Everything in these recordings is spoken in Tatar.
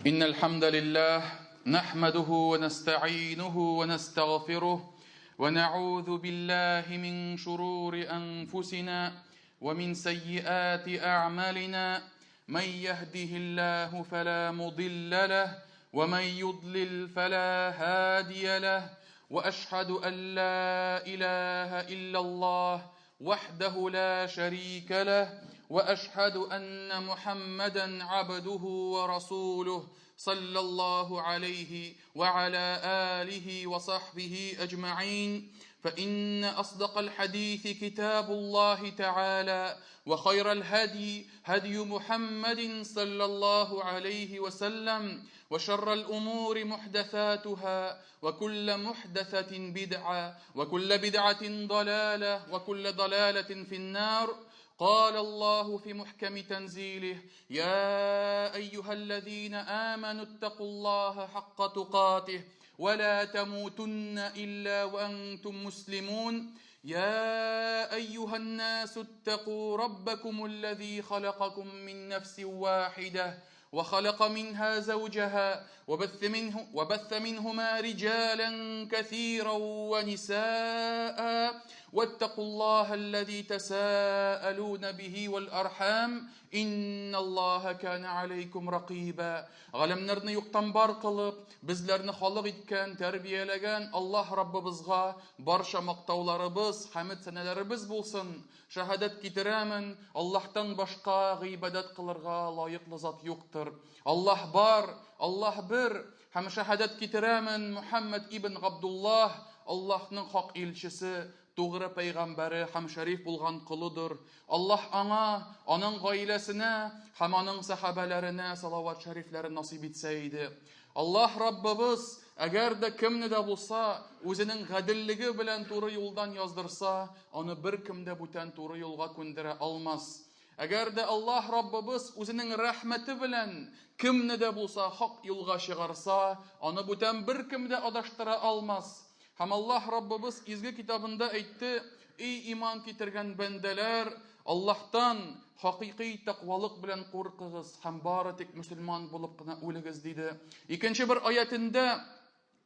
إن الحمد لله نحمده ونستعينه ونستغفره ونعوذ بالله من شرور أنفسنا ومن سيئات أعمالنا من يهده الله فلا مضل له ومن يضلل فلا هادي له وأشهد أن لا إله إلا الله وحده لا شريك له واشهد ان محمدا عبده ورسوله صلى الله عليه وعلى اله وصحبه اجمعين فان اصدق الحديث كتاب الله تعالى وخير الهدي هدي محمد صلى الله عليه وسلم وشر الامور محدثاتها وكل محدثه بدعه وكل بدعه ضلاله وكل ضلاله في النار قال الله في محكم تنزيله يا ايها الذين امنوا اتقوا الله حق تقاته ولا تموتن الا وانتم مسلمون يا ايها الناس اتقوا ربكم الذي خلقكم من نفس واحده وخلق منها زوجها وبث, منه وبث منهما رجالا كثيرا ونساء واتقوا الله الذي تساءلون به والأرحام إن الله كان عليكم رقيبا Галәмнәрне юктан бар кылып, безләрне халык иткән, тәрбияләгән Аллаһ Раббыбызга барча мактауларыбыз, хәмед сәнәләребез булсын. Шәһадәт китерәмен, Аллаһтан башка гыйбадәт кылырга лаеклы зат юктыр. Аллаһ бар, Аллаһ бер, һәм шәһадәт китерәмен, Мухәммәд ибн Габдуллаһ, Аллаһның хак илчесе, тугры пәйгамбәре һәм шәриф булган колыдыр. Аллаһ аңа, аның гаиләсенә һәм аның сәхабәләренә салават шәрифләрен насыйп итсә иде. Аллаһ Раббыбыз, әгәр дә кемне дә булса, үзенең гаделлеге белән туры юлдан яздырса, аны беркем дә бүтән туры юлга күндерә алмас. Әгәр дә Аллаһ Раббыбыз үзенең рәхмәте белән кемне дә булса хак юлга чыгарса, аны бүтән беркем дә адаштыра алмас. Һәм Аллаһ Раббыбыз изге китабында әйтте, Эй иман китергән бәндәләр, Аллаһтан хакыйкый тәкъвалык белән куркыгыз һәм бары тик мөселман булып кына үлегез, диде. Икенче бер аятендә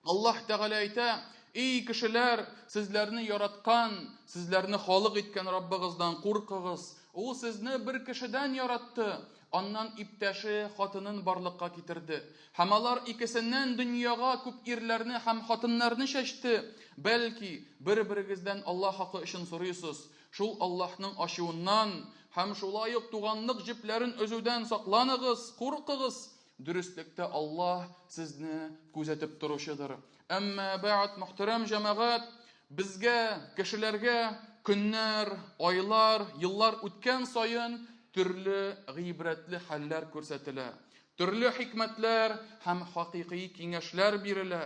Аллаһ Тәгалә әйтә, Эй кешеләр, сезләрне яраткан, сезләрне халык иткән Раббыгыздан куркыгыз. Ул сезне бер кешедән яратты, аннан иптәше хатынын барлыкка китерде. Һәм алар икесеннән дөньяга күп ирләрне һәм хатыннарны чәчте. Бәлки, бер-берегездән Аллаһ хакы өчен сорыйсыз. Шул Аллаһның ачуыннан һәм шулай ук туганлык җепләрен өзүдән сакланыгыз, куркыгыз. Дөреслектә Аллаһ сезне күзәтеп торучыдыр. Әмма бәгъд, мөхтәрәм җәмәгать, безгә, кешеләргә көннәр, айлар, еллар үткән саен төрле гыйбрәтле хәлләр күрсәтелә. Төрле хикмәтләр һәм хакыйкый киңәшләр бирелә.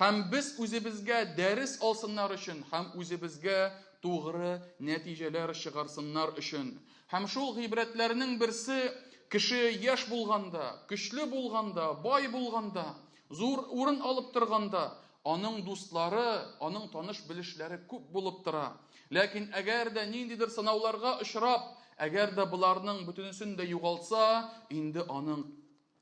Һәм без үзебезгә дәрес алсыннар өчен һәм үзебезгә тугры нәтиҗәләр чыгарсыннар өчен. Һәм шул гыйбрәтләрнең берсе, кеше яшь булганда, көчле булганда, бай булганда, зур урын алып торганда, аның дуслары, аның таныш-белешләре күп булып тора. Ләкин әгәр дә ниндидер сынауларга очрап, әгәр дә боларның бөтенесен дә югалтса, инде аның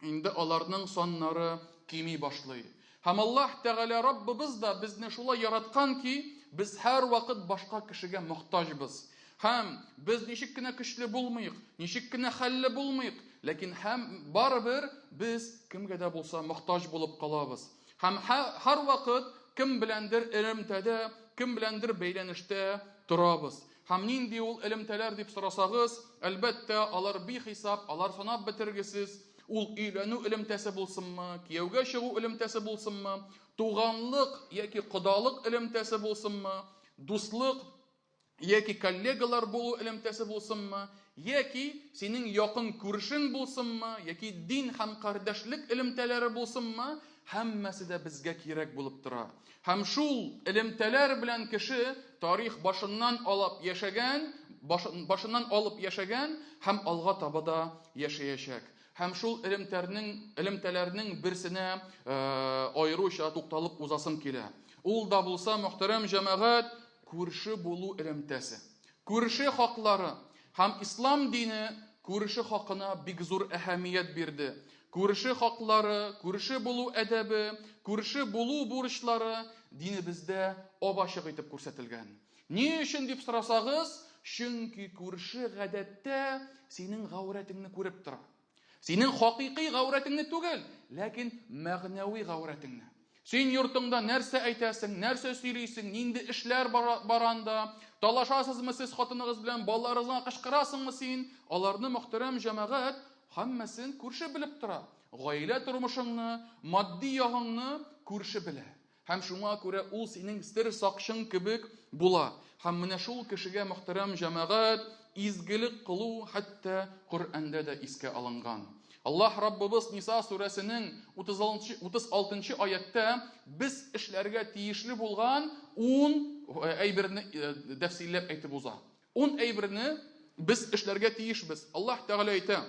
Инде аларның саннары кими башлый. Һәм Аллаһ Тәгалә Раббыбыз да безне шулай яраткан ки, без һәрвакыт башка кешегә мохтаҗбыз. Һәм без ничек кенә көчле булмыйк, ничек кенә хәлле булмыйк, ләкин һәм барыбер без кемгә дә булса мохтаҗ булып калабыз. Һәм һәрвакыт кем беләндер элемтәдә, кем беләндер бәйләнештә торабыз. Һәм нинди ул элемтәләр дип сорасагыз, әлбәттә, алар бихисап, алар санап бетергесез. Ул өйләнү элемтәсе булсынмы, кияүгә чыгу элемтәсе булсынмы, туганлык яки кодалык элемтәсе булсынмы, дуслык яки коллегалар булу элемтәсе булсынмы, яки синең якын күршең булсынмы, яки дин һәм кардәшлек элемтәләре булсынмы, һәммәсе дә безгә кирәк булып тора. Һәм шул элемтәләр белән кеше тарих башыннан алып яшәгән, башыннан алып яшәгән һәм алга таба да яшәячәк. Һәм шул элемтәрнең, элемтәләрнең берсенә аеруча тукталып узасым килә. Ул да булса, мөхтәрәм җәмәгать, күрше булу элемтәсе. Күрше хаклары һәм ислам дине күрше хакына бик зур әһәмият бирде. Күрше хаклары, күрше булу әдәбе, күрше булу бурычлары динебездә ап-ачык итеп күрсәтелгән. Ни өчен дип сорасагыз, чөнки күрше гадәттә синең гаурәтеңне күреп тора. Синең хакыйкый гаурәтеңне түгел, ләкин мәгънәви гаурәтеңне. Син йортыңда нәрсә әйтәсең, нәрсә сөйлисең, нинди эшләр бар анда, талашасызмы сез хатыныгыз белән, балаларыгызга кычкырасыңмы син? Аларны, мөхтәрәм җәмәгать, һәммәсен күрше белеп тора. Гаилә тормышыңны, матди ягыңны күрше белә. Һәм шуңа күрә ул синең сер сакчың кебек була. Һәм менә шул кешегә, мөхтәрәм җәмәгать, изгелек кылу хәтта Коръәндә дә искә алынган. Аллаһ Раббыбыз Ниса сүрәсенең 36 нчы аятьтә без эшләргә тиешле булган ун әйберне тәфсилләп әйтеп уза. Ун әйберне без эшләргә тиешбез. Аллаһ Тәгалә әйтә: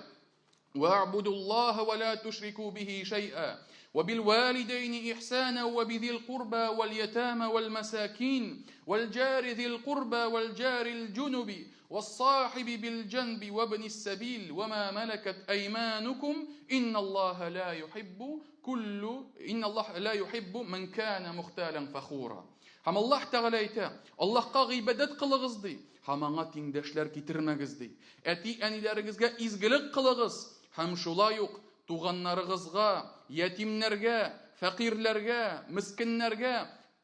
Вәгъбудуллаһа вә ла тушрику бихи шәй'a, вә бил валидәйни ихсана вә бизил курба вәл ятама вәл масакин вәл җари зил курба вәл җарил җунуби вәс-сахиби бил җанби вәбнис сәбил вә ма мәләкәт әйманукум инналлаһа ла юхиббу куллу инналлаһа ла юхиббу ман кана мухталан фахура. Һәм Аллаһ Тәгалә әйтә, Аллаһка гыйбадәт кылыгыз ди, һәм аңа тиңдәшләр китермәгез ди. Әти-әниләрегезгә изгелек кылыгыз һәм шулай ук туганнарыгызга, ятимнәргә, фәкыйрьләргә, мескеннәргә,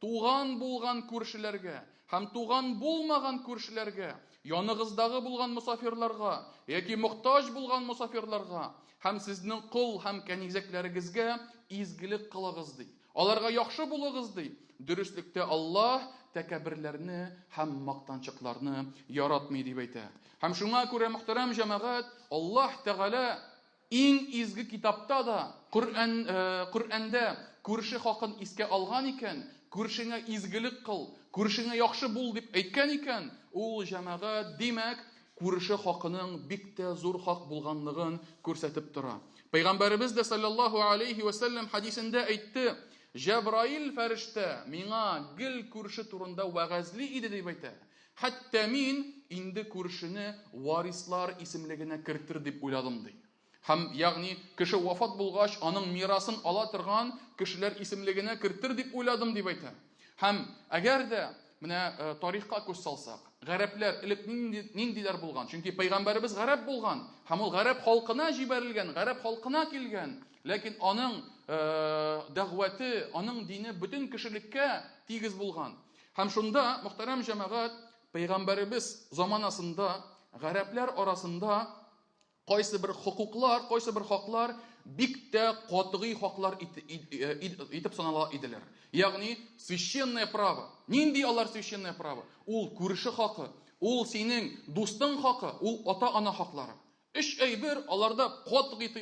туган булган күршеләргә һәм туган булмаган күршеләргә, яныгыздагы булган мосафирларга яки мохтаҗ булган мосафирларга һәм сезнең кол һәм кәнизәкләрегезгә изгелек кылыгыз ди. Аларга яхшы булыгыз, ди. Дөреслектә Аллаһ тәкәбберләрне һәм мактанчыкларны яратмый, дип әйтә. Һәм шуңа күрә, мөхтәрәм җәмәгать, Аллаһ Тәгалә иң изге китапта да, Коръән, Коръәндә күрше хакын искә алган икән, күршеңә изгелек кыл, күршеңә яхшы бул дип әйткән икән, ул җәмәгать, димәк, күрше хакының бик тә зур хак булганлыгын күрсәтеп тора. Пәйгамбәребез дә саллаллаһу алейхи вә сәлләм хәдисендә әйтте, Җәбраил фәрештә миңа гел күрше турында вәгазьли иде дип әйтә. Хәтта мин инде күршене варислар исемлегенә кертер дип уйладым ди. Һәм, ягъни, кеше вафат булгач, аның мирасын ала торган кешеләр исемлегенә кертер дип уйладым, дип әйтә. Һәм, әгәр дә менә тарихка күз салсак, гарәпләр элек нинди, ниндиләр булган? Чөнки пәйгамбәребез гарәп булган, һәм ул гарәп халкына җибәрелгән, гарәп халкына килгән. Ләкин аның дәгъвәте, аның дине бөтен кешелеккә тигез булган. Һәм шунда, мөхтәрәм җәмәгать, пәйгамбәребез заманасында гарәпләр арасында Кайсы бер хокуклар, кайсы бер хаклар бик тә катгый хаклар итеп санала иделәр. Ягъни священное право. Нинди алар священное право? Ул күрше хакы, ул синең дустың хакы, ул ата-ана хаклары. Өч әйбер аларда катгый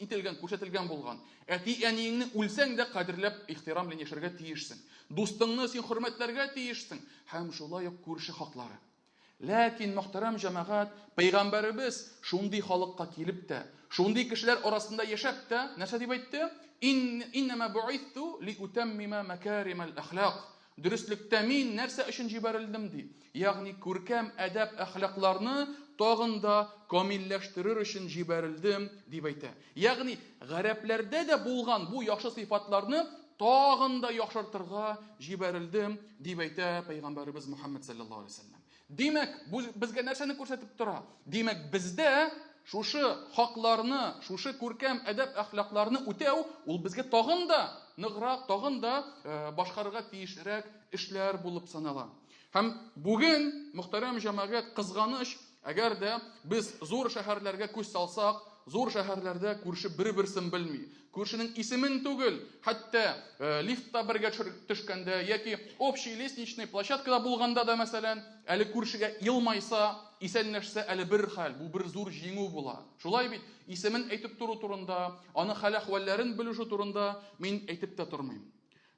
ителгән, күрсәтелгән булган. Әти-әниеңне үлсәң дә кадерләп, ихтирам белән яшәргә тиешсең. Дустыңны син хөрмәтләргә тиешсең. Һәм шулай ук күрше хаклары. Ләкин, мөхтәрәм җәмәгать, пәйгамбәребез шундый халыкка килеп тә, шундый кешеләр арасында яшәп тә, нәрсә дип әйтте? Иннәмә бу'итту ли утәммима мәкәримәл әхлак. Дөреслектә мин нәрсә өчен җибәрелдем ди. Ягъни күркәм әдәп әхлакларны тагын да камилләштерер өчен җибәрелдем дип әйтә. Ягъни гарәпләрдә дә булган бу яхшы сыйфатларны тагын да яхшыртырга җибәрелдем, дип әйтә пәйгамбәребез Мухаммад саллаллаһу алейһи вәсәлләм. Димәк, бу безгә нәрсәне күрсәтеп тора? Димәк, бездә шушы хакларны, шушы күркәм әдәп-әхлакларны үтәү, ул безгә тагын да ныграк, тагын да э, башкарырга тиешрәк эшләр булып санала. Һәм бүген, мөхтәрәм җәмәгать, кызганыч, әгәр дә без зур шәһәрләргә күз салсак, зур шәһәрләрдә күрше бер-берсен белми. Күршенең исемен түгел, хәтта э, лифтта бергә төшкәндә яки общий лестничный площадкада булганда да, мәсәлән, әле күршегә елмайса, исәнләшсә, әле бер хәл, бу бер зур җиңү була. Шулай бит, исемен әйтеп тору турында, аның хәл-әхвәлләрен белешү турында мин әйтеп тә тормыйм.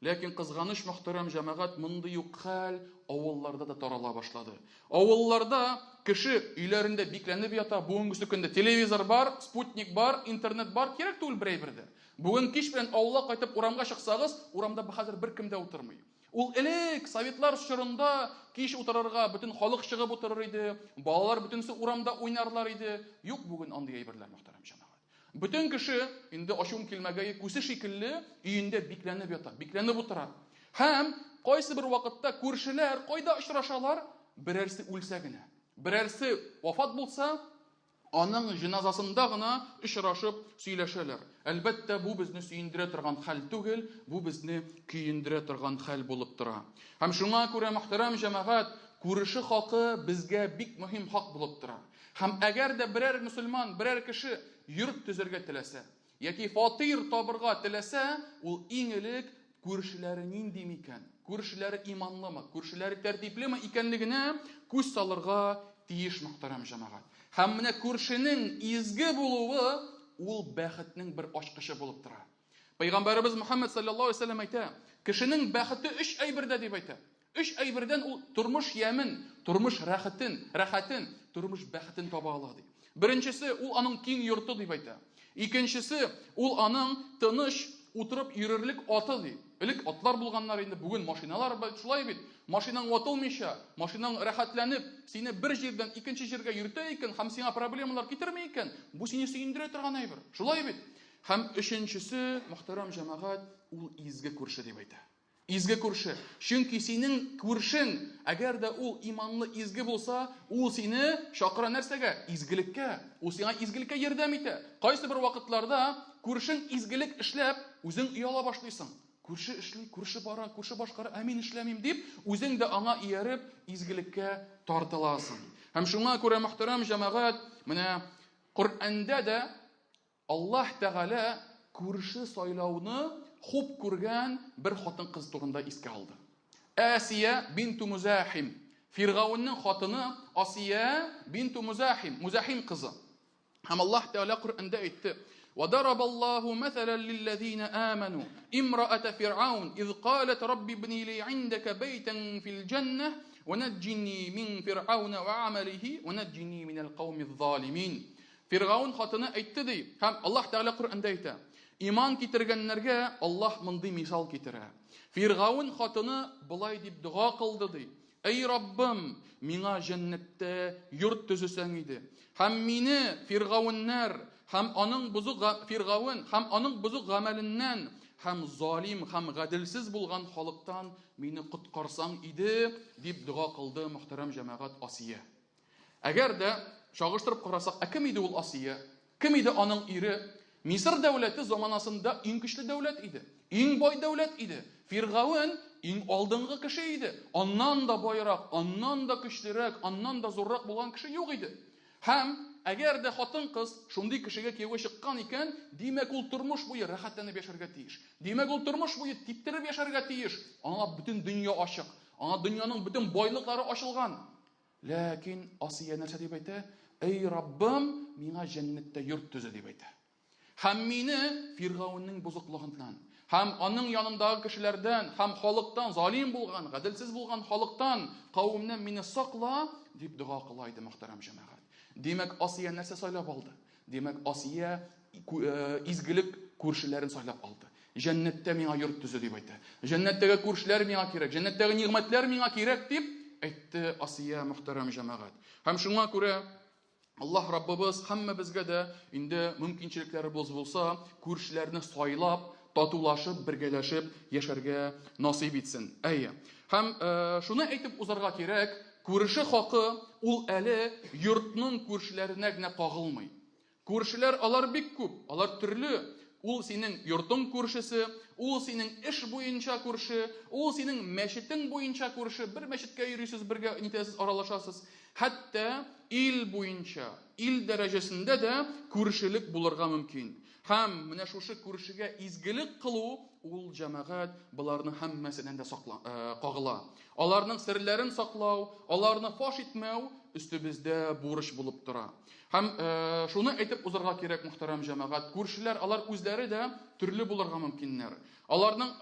Ләкин кызганыч, мөхтәрәм җәмәгать, мондый ук хәл авылларда да тарала башлады. Авылларда кеше өйләрендә бикләнеп ята, бүгенгесе көндә телевизор бар, спутник бар, интернет бар, кирәк түгел бер әйбер дә. Бүген кич белән авылга кайтып урамга чыксагыз, урамда хәзер беркем дә утырмый. Ул элек, советлар чорында кич утырырга бөтен халык чыгып утырыр иде, балалар бөтенесе урамда уйнарлар иде. Юк бүген андый әйберләр, мөхтәрәм җәмәгать. Бөтен кеше, инде ачуым килмәгәе, күсе шикелле өендә бикләнеп ята, бикләнеп утыра. Һәм кайсы бер вакытта күршеләр кайда очрашалар? Берәрсе үлсә генә. Берәрсе вафат булса, аның җеназасында гына очрашып сөйләшәләр. Әлбәттә, бу безне сөендерә торган хәл түгел, бу безне көендерә торган хәл булып тора. Һәм шуңа күрә, мөхтәрәм җәмәгать, күрше хакы безгә бик мөһим хак булып тора. Һәм әгәр дә берәр мөселман, берәр кеше йорт төзергә теләсә, яки фатир табырга теләсә, ул иң элек күршеләре нинди микән, күршеләре иманлымы, күршеләре тәртиплеме икәнлегенә күз салырга тиеш, мөхтәрәм җәмәгать. Һәм менә күршенең изге булуы ул бәхетнең бер ачкычы булып тора. Пәйгамбәребез Мөхәммәд саллаллаһу алейһи вәсәлләм әйтә, кешенең бәхете өч әйбердә дип әйтә. Өч әйбердән ул тормыш ямен, тормыш рәхәтен, рәхәтен, тормыш бәхетен таба ала ди. Беренчесе ул аның киң йорты дип әйтә. Икенчесе ул аның тыныч утырып йөрерлек аты ди. Элек атлар булганнар инде, бүген машиналар бар, шулай бит. Машинаң ватылмыйча, машинаң рәхәтләнеп, сине бер җирдән икенче җиргә йөртә икән һәм сиңа проблемалар китерми икән, бу сине сөендерә торган әйбер. Шулай бит. Һәм өченчесе, мөхтәрәм җәмәгать, ул изге күрше дип әйтә. Изге күрше. Чөнки синең күршең, әгәр дә ул иманлы, изге булса, ул сине чакыра нәрсәгә? Изгелеккә. Ул сиңа изгелеккә ярдәм итә. Кайсы бер вакытларда күршең изгелек эшләп, үзең ояла башлыйсың. Күрше эшли, күрше бара, күрше башкара, ә мин эшләмим дип, үзең дә аңа ияреп, изгелеккә тартыласың. Һәм шуңа күрә, мөхтәрәм җәмәгать, менә Коръәндә дә Аллаһ Тәгалә күрше сайлауны хуп күргән бер хатын-кыз турында искә алды. Асия бинту Музахим, Фиргаунның хатыны Асия бинту Музахим, Музахим кызы. Һәм Аллаһ Тәгалә Коръәндә әйтте: وضرب الله مثلا للذين آمنوا امرأة فرعون إذ قالت رب ابن لي عندك بيتا في الجنة ونجني من فرعون وعمله ونجني من القوم الظالمين Фиргаун хатыны әйтте ди, һәм Аллаһ Тәгалә Коръәндә әйтә, иман китергәннәргә Аллаһ мондый мисал китерә. Фиргаун хатыны болай дип дога кылды ди, Әй Раббым, миңа җәннәттә йорт төзесәң иде, һәм мине фиргауннәр һәм аның бозык фиргаун һәм аның бозык гамәленнән һәм залим һәм гаделсез булган халыктан мине коткарсаң иде, дип дога кылды мөхтәрәм җәмәгать Асия. Әгәр дә чагыштырып карасак, ә кем иде ул Асия? Кем иде аның ире? Мисыр дәүләте заманасында иң көчле дәүләт иде. Иң бай дәүләт иде. Фиргавен иң алдынгы кеше иде. Аннан да байрак, аннан да көчлерәк, аннан да зуррак булган кеше юк иде. Һәм әгәр дә хатын-кыз шундый кешегә кияүгә чыккан икән, димәк, ул тормыш буе рәхәтләнеп яшәргә тиеш. Димәк, ул тормыш буе типтереп яшәргә тиеш. Аңа бөтен дөнья ачык. Аңа дөньяның бөтен байлыклары ачылган. Ләкин Асия нәрсә дип әйтә? Эй Раббым, миңа җәннәттә йорт төзе дип әйтә. Һәм мине Фиргаунның бозыклыгыннан, һәм аның янындагы кешеләрдән, һәм халыктан, залим булган, гаделсез булган халыктан, кавемнән мине сакла, дип дога кыла иде мөхтәрәм җәмәгать. Димәк, Асия нәрсә сайлап алды? Димәк, Асия изгелек күршеләрен сайлап алды. Җәннәттә миңа йорт төзе дип әйтә. Җәннәттәге күршеләр миңа кирәк, җәннәттәге нигъмәтләр миңа кирәк дип әйтте Асия мөхтәрәм җәмәгать. Һәм шуңа күрә Аллаһ Раббыбыз һәммәбезгә дә инде мөмкинчелекләребез булса, күршеләрне сайлап, татулашып, бергәләшеп яшәргә насыйп итсен. Әйе. Һәм шуны әйтеп узарга кирәк, күрше хакы ул әле йортның күршеләренә генә кагылмый. Күршеләр алар бик күп, алар төрле. Ул синең йортың күршесе, ул синең эш буенча күрше, ул синең мәчетең буенча күрше, бер мәчеткә йөрисез, бергә нитәсез, аралашасыз. Хәтта ил буенча, ил дәрәҗәсендә дә күршелек булырга мөмкин. Һәм менә шушы күршегә изгелек кылу, ул җәмәгать боларның һәммәсеннән дә сакла, кагыла. Аларның серләрен саклау, аларны фаш итмәү өстебездә бурыч булып тора. Һәм шуны әйтеп узарга кирәк, мөхтәрәм җәмәгать, күршеләр алар үзләре дә төрле булырга мөмкиннәр. Аларның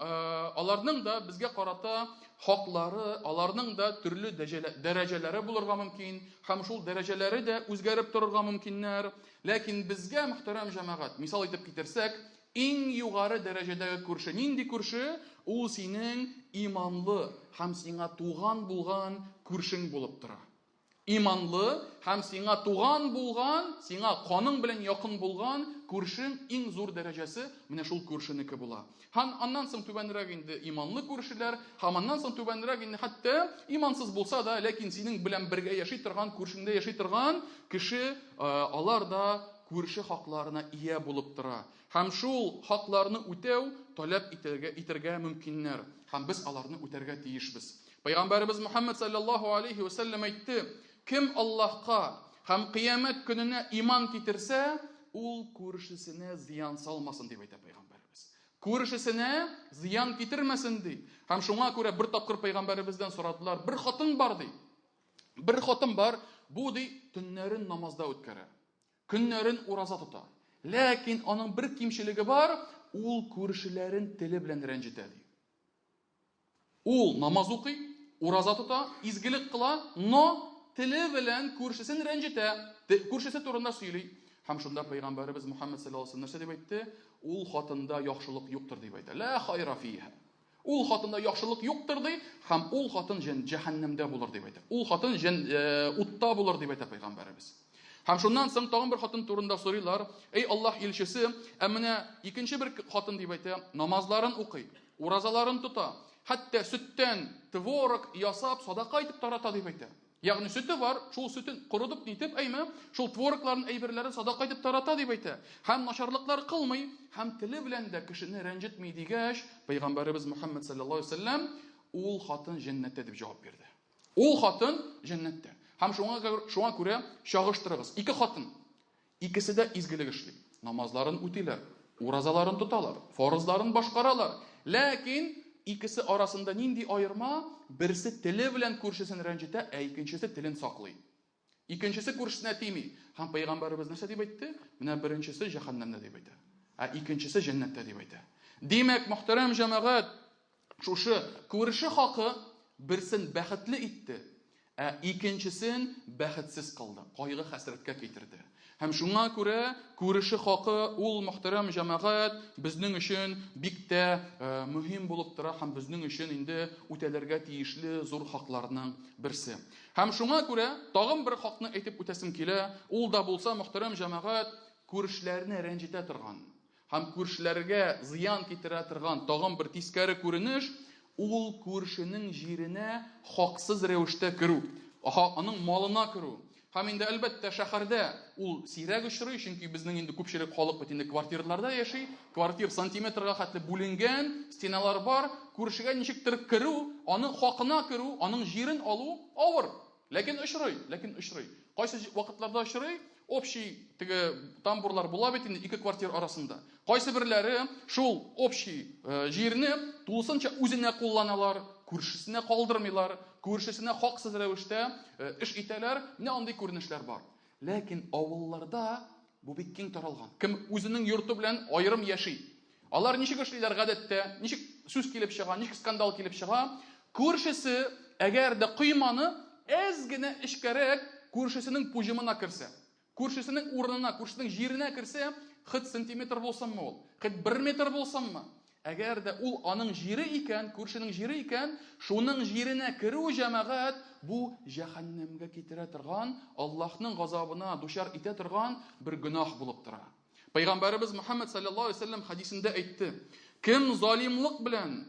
аларның да безгә карата хаклары, аларның да төрле дәрәҗәләре булырга мөмкин, һәм шул дәрәҗәләре дә үзгәреп торырга мөмкиннәр. Ләкин безгә, мөхтәрәм җәмәгать, мисал итеп китерсәк, иң югары дәрәҗәдәге күрше нинди күрше? Ул синең иманлы һәм сиңа туган булган күршең булып тора. Иманлы һәм сиңа туган булган, сиңа каның белән якын булган күршең иң зур дәрәҗәсе менә шул күршенеке була. Һәм аннан соң түбәнрәк инде иманлы күршеләр, һәм аннан соң түбәнрәк инде хәтта имансыз булса да, ләкин синең белән бергә яши торган, күршеңдә яши торган кеше, алар да күрше хакларына ия булып тора. Һәм шул хакларны үтәү таләп итәргә, итәргә мөмкиннәр. Һәм без аларны үтәргә тиешбез. Пәйгамбәребез Мухаммад саллаллаһу алейхи ва сәлләм әйтте, кем Аллаһка һәм кыямәт көненә иман китерсә, ул күршесенә зыян салмасын, дип әйтә пәйгамбәребез. Күршесенә зыян китермәсен, ди. Һәм шуңа күрә бер тапкыр пәйгамбәребездән сорадылар, бер хатын бар, ди. Бер хатын бар, бу, ди, төннәрен намазда үткәрә. Көннәрен ураза тота. Ләкин аның бер кимчелеге бар, ул күршеләрен теле белән рәнҗетә, ди. Ул намаз укый, ураза тота, изгелек кыла, но теле белән күршесен рәнҗетә, күршесе турында сөйли. Һәм шунда пәйгамбәребез Мухаммад саллаллаһу алейһи нәрсә дип әйтте? Ул хатында яхшылык юктыр дип әйтә. Ла хайра фиһа. Ул хатында яхшылык юктыр ди, һәм ул хатын җәһәннәмдә булыр дип әйтә. Ул хатын утта булыр дип әйтә пәйгамбәребез. Һәм шуннан соң тагын бер хатын турында сорыйлар. Эй Аллаһ илчесе, ә менә икенче бер хатын дип әйтә, намазларын укый, уразаларын тота, хәтта сөттән творог ясап садака итеп тарата дип әйтә. Ягъни сөте бар, шул сөтен корытып нитеп, әйме, шул творогларын, әйберләрен садака итеп тарата дип әйтә. Һәм начарлыклар кылмый, һәм теле белән дә кешене рәнҗетми дигәч, пәйгамбәребез Мухаммад саллаллаһу алейһи вәсәлләм ул хатын җәннәттә дип җавап бирде. Ул хатын җәннәттә. Һәм шуңа шуңа күрә чагыштырыгыз. Ике хатын Икесе дә изгелек эшли. Намазларын үтиләр, уразаларын тоталар, фарызларын башкаралар. Ләкин икесе арасында нинди аерма? Берсе теле белән күршесен рәнҗетә, ә икенчесе телен саклый. Икенчесе күршесенә тими. Һәм пәйгамбәребез нәрсә дип әйтте? Менә беренчесе җәһәннәмдә дип әйтә. Ә икенчесе җәннәттә дип әйтә. Димәк, мөхтәрәм җәмәгать, шушы күрше хакы берсен бәхетле итте, ә икенчесен бәхетсез кылды, кайгы-хәсрәткә китерде. Һәм шуңа күрә күрше хакы ул, мөхтәрәм җәмәгать, безнең өчен бик тә мөһим булып тора һәм безнең өчен инде үтәлергә тиешле зур хакларның берсе. Һәм шуңа күрә тагын бер хакны әйтеп үтәсем килә, ул да булса, мөхтәрәм җәмәгать, күршеләрне рәнҗетә торган Һәм күршеләргә зыян китерә торган тагын бер тискәре күренеш, ул күршенең җиренә хаксыз рәвештә керү, аның малына керү. Һәм инде, әлбәттә, шәһәрдә ул сирәк очрый, чөнки безнең инде күпчелек халык бит инде квартирларда яши, квартир сантиметрга хәтле бүленгән, стеналар бар, күршегә ничектер керү, аның хакына керү, аның җирен алу авыр. Ләкин очрый, ләкин очрый. Кайсы вакытларда очрый? Общий теге тамбурлар була бит инде ике квартир арасында. Кайсы берләре шул общий э, җирне тулысынча үзенә кулланалар, күршесенә калдырмыйлар, күршесенә хаксыз рәвештә э, эш итәләр. Менә андый күренешләр бар. Ләкин авылларда бу бик киң таралган. Кем үзенең йорты белән аерым яши. Алар ничек эшлиләр гадәттә? Ничек сүз килеп чыга, ничек скандал килеп чыга? Күршесе, әгәр дә койманы әз генә эчкәрәк күршесенең пуҗымына керсә, күршесенең урынына, күршесенең җиренә керсә, хет сантиметр булсынмы ул, хет бер метр булсынмы, әгәр дә ул аның җире икән, күршенең җире икән, шуның җиренә керү, җәмәгать, бу җәһәннәмгә китерә торган, Аллаһның газабына дучар итә торган бер гөнаһ булып тора. Пәйгамбәребез Мөхәммәд саллаллаһу алейһи вәсәлләм хәдисендә әйтте: Кем залимлык белән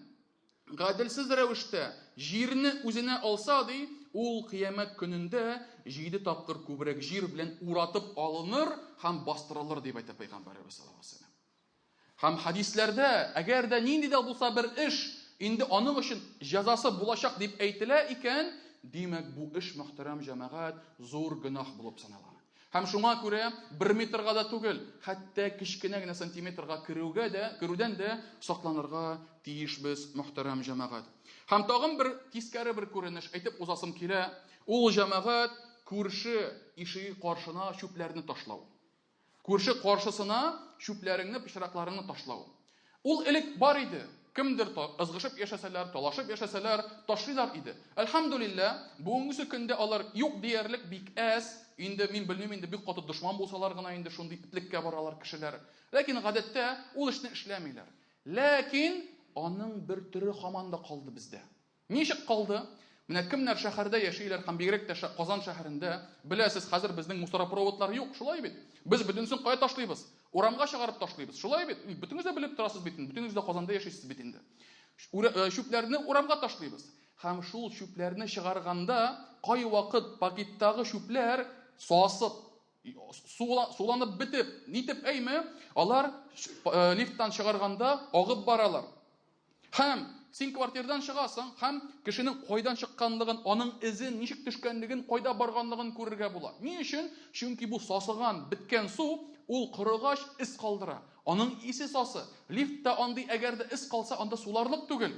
гаделсез рәвештә җирне үзенә алса, ди, ул кыямәт көнендә җиде тапкыр күбрәк җир белән уратып алыныр һәм бастырылыр, дип әйтә пәйгамбәребез саллаллаһу алейһи вәсәлләм. Һәм хәдисләрдә, әгәр дә нинди дә булса бер эш инде аның өчен җәзасы булачак дип әйтелә икән, димәк, бу эш, мөхтәрәм җәмәгать, зур гөнаһ булып санала. Һәм шуңа күрә бер метрга да түгел, хәтта кечкенә генә сантиметрга керүгә дә, керүдән дә сакланырга тиешбез, мөхтәрәм җәмәгать. Һәм тагын бер тискәре бер күренеш әйтеп узасым килә. Ул җәмәгать күрше ишеге каршына чүпләрне ташлау. Күрше каршысына чүпләреңне, пычракларыңны ташлау. Ул элек бар иде. Кемдер ызгышып яшәсәләр, талашып яшәсәләр, ташлыйлар иде. Әлхәмдүлилләһ, бүгенгесе көндә алар юк диярлек, бик әз. Инде мин белмим, инде бик каты дошман булсалар гына инде шундый этлеккә баралар кешеләр. Ләкин гадәттә ул эшне эшләмиләр. Ләкин аның бер төре һаман да калды бездә. Ничек калды? Менә кемнәр шәһәрдә яшиләр һәм бигрәк тә Казан шәһәрендә, беләсез, хәзер безнең мусоропроводлар юк, шулай бит? Без бөтенесен кая ташлыйбыз? Урамга чыгарып ташлыйбыз. Шулай бит? Бөтенегез дә белеп торасыз бит инде. Бөтенегез дә Казанда яшисез бит инде. Чүпләрне урамга ташлыйбыз. Һәм шул чүпләрне чыгарганда кайвакыт пакеттагы чүпләр сасып, суланып бетеп, нитеп әйме, алар лифттан чыгарганда агып баралар. Һәм син квартирадан чыгасың, һәм кешенең кайдан чыкканлыгын, аның эзен, ничек төшкәнлеген, кайда барганлыгын күрергә була. Ни өчен? Чөнки бу сасыган, беткән су, ул корыгач эз калдыра. Аның исе сасы. Лифтта андый әгәр дә эз калса, анда суларлык түгел.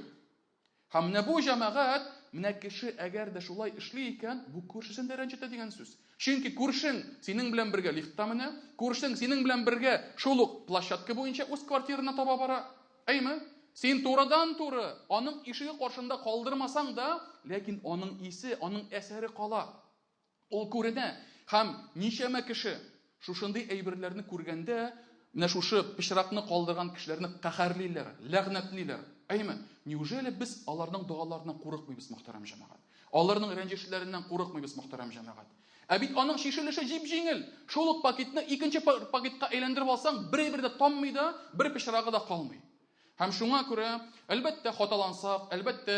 Һәм менә бу җәмәгать, менә кеше әгәр дә шулай эшли икән, бу күршесен дә рәнҗетә дигән сүз. Чөнки күршең синең белән бергә лифтта менә, күршең синең белән бергә шул ук площадка буенча үз квартирына таба бара. Әйме? Син турыдан-туры аның ишеге каршында калдырмасаң да, ләкин аның исе, аның әсәре кала. Ул күренә. Һәм ничәмә кеше шушындый әйберләрне күргәндә, менә шушы пычракны калдырган кешеләрне каһәрлиләр, ләгънәтлиләр. Әйме? Неужели без аларның догаларыннан курыкмыйбыз, мөхтәрәм җәмәгать? Аларның рәнҗешләреннән курыкмыйбыз, мөхтәрәм җәмәгать? Ә бит аның чишелеше җип-җиңел. Шул ук пакетны икенче пакетка әйләндереп алсаң, бер әйбер дә таммый да, бер пычрагы да калмый. Һәм шуңа күрә, әлбәттә, хаталансак, әлбәттә,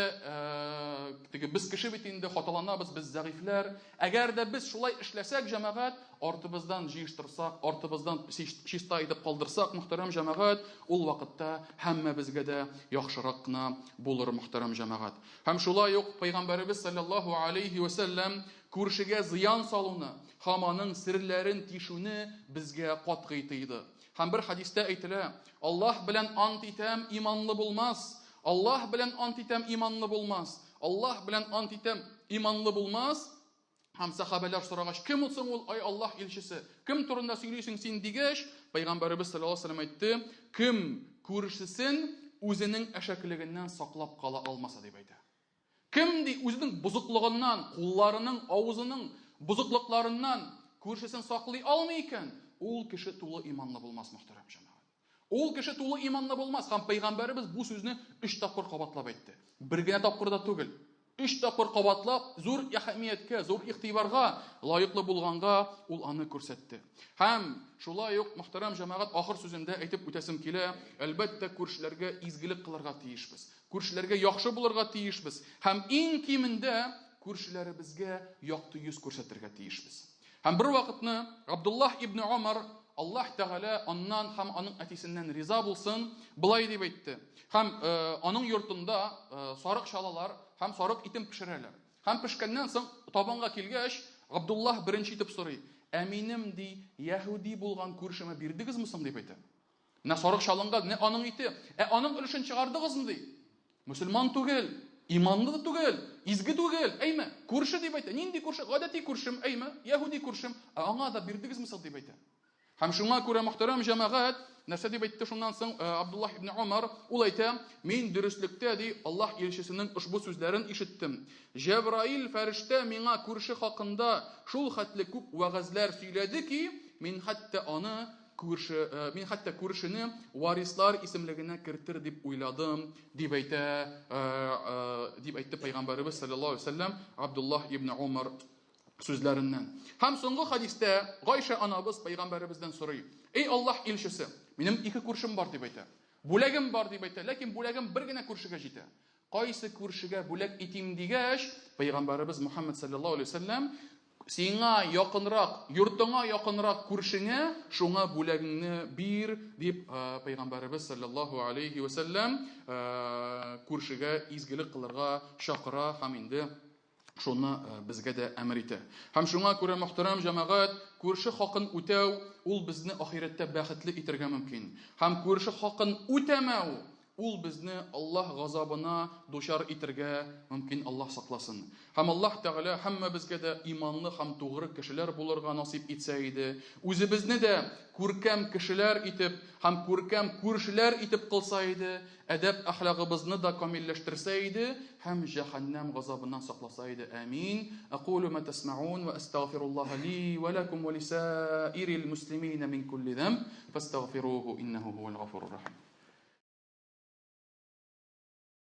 теге без кеше бит инде, хаталанабыз, без зәгыйфьләр. Әгәр дә без шулай эшләсәк, җәмәгать, артыбыздан җыештырсак, артыбыздан чиста итеп калдырсак, мөхтәрәм җәмәгать, ул вакытта һәммәбезгә дә яхшырак кына булыр, мөхтәрәм җәмәгать. Һәм шулай ук Пәйгамбәребез саллаллаһу алейхи вә сәлләм күршегә зыян салуны һәм аның серләрен тишүне безгә катгый тыйды. Һәм бер хәдистә әйтелә, Аллаһ белән ант итәм, иманлы булмас. Аллаһ белән ант итәм, иманлы булмас. Аллаһ белән ант итәм, иманлы булмас. Һәм сәхабәләр сорагач, кем ул соң ул, ай Аллаһ илчесе? Кем турында сөйлисең син дигәч, Пәйгамбәребез саллаллаһу алейһи вәсәлләм әйтте, кем күршесен үзенең әшәкелегеннән саклап кала алмаса дип әйтә. Кем, ди, үзенең бозыклыгыннан, кулларының, авызының бозыклыкларыннан күршесен саклый алмый икән, ул кеше тулы иманлы булмас, мөхтәрәм җәмәгать. Ул кеше тулы иманлы булмас. Һәм пәйгамбәребез бу сүзне өч тапкыр кабатлап әйтте. Бер генә тапкыр да түгел. Өч тапкыр кабатлап, зур әһәмияткә, зур игътибарга лаеклы булганга ул аны күрсәтте. Һәм шулай ук, мөхтәрәм җәмәгать, ахыр сүземдә әйтеп үтәсем килә, әлбәттә, күршеләргә изгелек кылырга тиешбез. Күршеләргә яхшы булырга тиешбез һәм иң кимендә күршеләребезгә якты йөз күрсәтергә тиешбез. Һәм бер вакытны Габдуллаһ ибн Омар, Аллаһ Тәгалә аннан һәм аның әтисеннән риза булсын, болай дип әйтте. Һәм аның йортында сарык чалалар һәм сарык итен пешерәләр. Һәм пешкәннән соң табынга килгәч, Габдуллаһ беренче итеп сорый: "Ә минем, ди, яһүди булган күршемә бирдегезме соң?" дип әйтә. Менә сарык чалынган, менә аның ите. Ә аның өлешен чыгардыгызмы ди? Мөселман түгел, иманлы да түгел, изге түгел, әйме? Күрше дип әйтә. Нинди күрше? Гадәти күршем, әйме? Яһүди күршем. Ә аңа да бирдегезме соң дип әйтә. Һәм шуңа күрә мөхтәрәм җәмәгать, нәрсә дип әйтте шуннан соң Абдуллаһ ибн Умар, ул әйтә, мин дөреслектә ди, Аллаһ илчесенең ошбу сүзләрен ишеттем. Җәбраил фәрештә миңа күрше хакында шул хәтле күп вәгазьләр сөйләде ки, мин хәтта аны Күрше, мин хәтта күршене варислар исемлегенә кертер дип уйладым, дип әйтә, дип әйтте пәйгамбәребез саллаллаһу алейһи вәсәлләм Абдуллаһ ибн Умар сүзләреннән. Һәм соңгы хадистә Гайшә анабыз пәйгамбәребездән сорый: "Эй Аллаһ илчесе, минем ике күршем бар", дип әйтә. Бүләгем бар дип әйтә, ләкин бүләгем бер генә күршегә җитә. Кайсы күршегә бүләк итим дигәч, пәйгамбәребез Мухаммад саллаллаһу алейһи вәсәлләм сиңа якынрак, йортыңа якынрак күршеңә шуңа бүләгеңне бир дип пәйгамбәребез саллаллаһу алейһи вәсәлләм күршегә изгелек кылырга чакыра һәм инде шуны безгә дә әмер итә. Һәм шуңа күрә, мөхтәрәм җәмәгать, күрше хакын үтәү ул безне ахирәттә бәхетле итәргә мөмкин. Һәм күрше хакын үтәмәү ул безне Аллаһ газабына дучар итәргә мөмкин, Аллаһ сакласын. Һәм Аллаһ Тәгалә һәммәбезгә дә иманлы һәм тугры кешеләр булырга насыйп итсә иде. Үзебезне дә күркәм кешеләр итеп һәм күркәм күршеләр итеп кылса иде. Әдәп-әхлагыбызны да камилләштерсә иде һәм җәһәннәм газабыннан сакласа иде. Амин. Әкулу ма тәсмәун вә әстәгъфируллаһа ли вә ләкум вә лисаирил муслимина мин кулли зәмб фәстәгъфируху иннәһу һуәл гафурур рахим.